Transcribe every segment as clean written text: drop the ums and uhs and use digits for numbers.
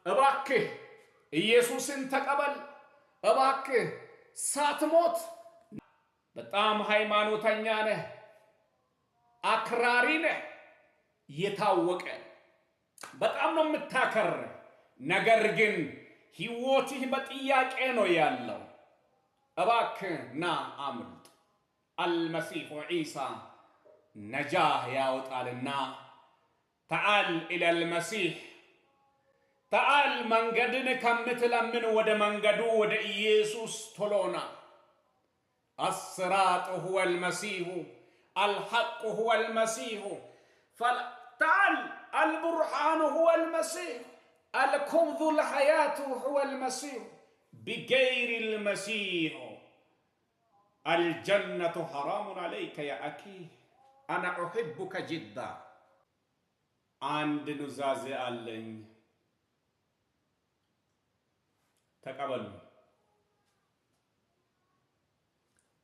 እባክህ ኢየሱስን ተቀበል፣ እባክህ ሳትሞት። በጣም ሃይማኖተኛ ነህ፣ አክራሪ ነህ፣ የታወቀ በጣም ነው የምታከር። ነገር ግን ሕይወትህ በጥያቄ ነው ያለው። እባክህ ና አምልጥ። አልመሲሑ ዒሳ ነጃህ ያወጣልና ተዓል ኢለል መሲሕ ተዓል። መንገድን ከምትለምን ወደ መንገዱ ወደ ኢየሱስ ቶሎና። አስራጡ ሁወል መሲሑ አልሐቁ ሁወል መሲሑ ተዓል አልቡርሃኑ ሁወል መሲሕ አልኩብዙ ልሐያቱ ሁወል መሲሑ ቢገይሪ ልመሲሑ አልጀነቱ ሐራሙን አለይከ ያ አኪ አና ኡሕቡከ ጅዳ። አንድ ኑዛዜ አለኝ፣ ተቀበሉ።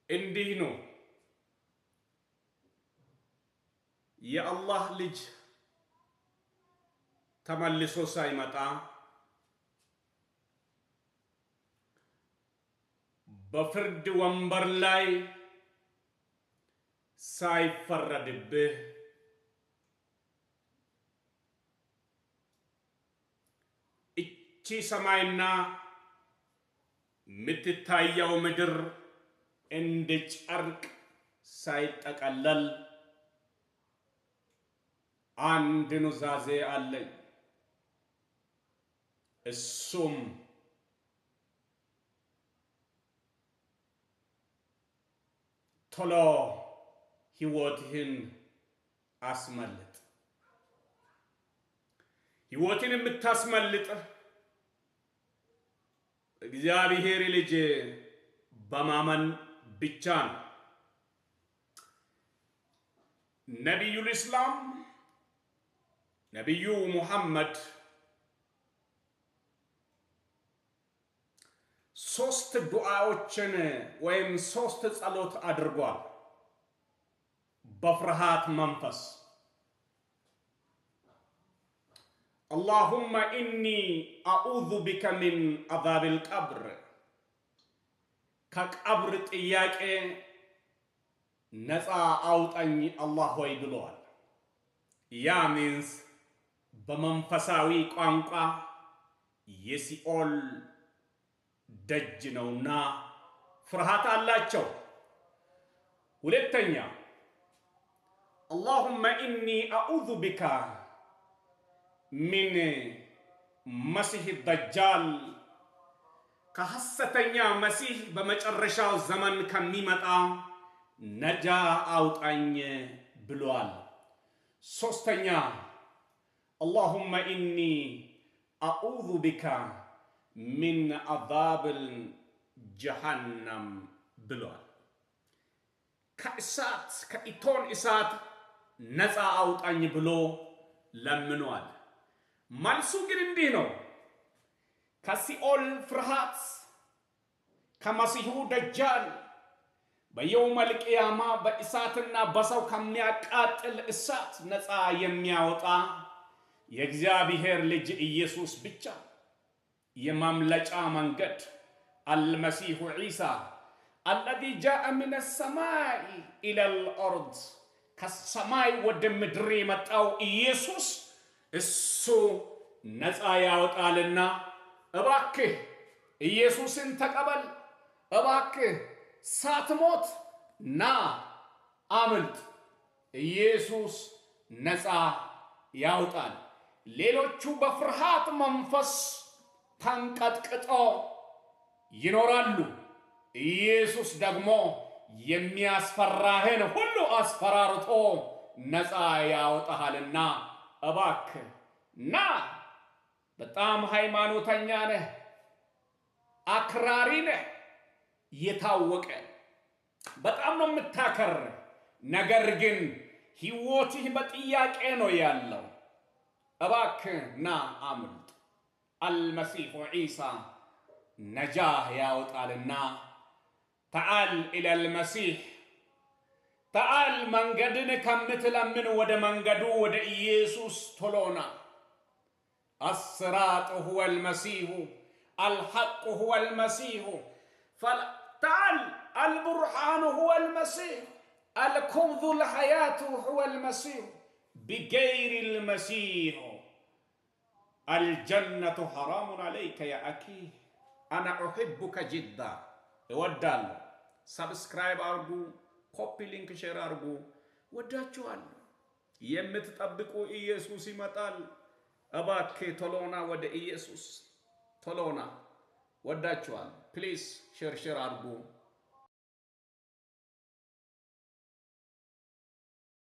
እንዲህ ነው፣ የአላህ ልጅ ተመልሶ ሳይመጣ በፍርድ ወንበር ላይ ሳይፈረድብህ እቺ ሰማይና የምትታየው ምድር እንደ ጨርቅ ሳይጠቀለል አንድ ኑዛዜ አለኝ። እሱም ቶሎ ሕይወትህን አስመልጥ። ሕይወትን የምታስመልጥ እግዚአብሔር ልጅ በማመን ብቻ ነው። ነቢዩል ኢስላም ነቢዩ ሙሐመድ ሶስት ዱዓዎችን ወይም ሶስት ጸሎት አድርጓል በፍርሃት መንፈስ። اللهم إني أعوذ بك من عذاب القبر፣ ከቀብር ጥያቄ ነፃ አውጣኝ አላህ ሆይ ብለዋል። ያ means በመንፈሳዊ ቋንቋ የሲኦል ደጅ ነውና ፍርሃት አላቸው። ሁለተኛ اللهم إني أعوذ بك من المسيح الدجال፣ ከሐሰተኛ መሲህ በመጨረሻው ዘመን ከሚመጣ ነጃ አውጣኝ ብሏል። ሶስተኛ اللهم إني أعوذ بك من عذاب جهنم ብሏል። ከእሳት ከኢቶን እሳት ነፃ አውጣኝ ብሎ ለምኗል። መልሱ ግን እንዲህ ነው። ከሲኦል ፍርሃት፣ ከመሲሁ ደጃል፣ በየውመል ቂያማ በእሳትና በሰው ከሚያቃጥል እሳት ነፃ የሚያወጣ የእግዚአብሔር ልጅ ኢየሱስ ብቻ። የማምለጫ መንገድ አልመሲሑ ዒሳ አለዚ ጃአ ሚነ ሰማይ ኢለል አርድ፣ ከሰማይ ወደ ምድር የመጣው ኢየሱስ እሱ ነፃ ያወጣልና እባክህ ኢየሱስን ተቀበል፣ እባክህ ሳትሞት ና አምልጥ። ኢየሱስ ነፃ ያውጣል። ሌሎቹ በፍርሃት መንፈስ ተንቀጥቅጦ ይኖራሉ። ኢየሱስ ደግሞ የሚያስፈራህን ሁሉ አስፈራርቶ ነፃ ያወጣሃልና እባክህ ና። በጣም ሃይማኖተኛ ነህ፣ አክራሪ ነህ፣ የታወቀ በጣም ነው የምታከር። ነገር ግን ሕይወትህ በጥያቄ ነው ያለው። እባክህ ና አምልጥ። አልመሲሑ ዒሳ ነጃህ ያወጣልና ተዓል ኢለል መሲሕ ተዓል። መንገድን ከምትለምን ወደ መንገዱ ወደ ኢየሱስ ቶሎና። الصراط هو المسيح، الحق هو المسيح، تعال البرهان هو المسيح، الكنز الحياة هو المسيح። بغير المسيح الجنة حرام عليك يا أخي። أنا أحبك جدا። እወዳለሁ። Subscribe አርጉ፣ copy link፣ share አርጉ። ወዳችኋለሁ። የምትጠብቁ ኢየሱስ ይመጣል። እባክህ ቶሎና ወደ ኢየሱስ ቶሎና። ወዳችኋል። Please share share አርጉ።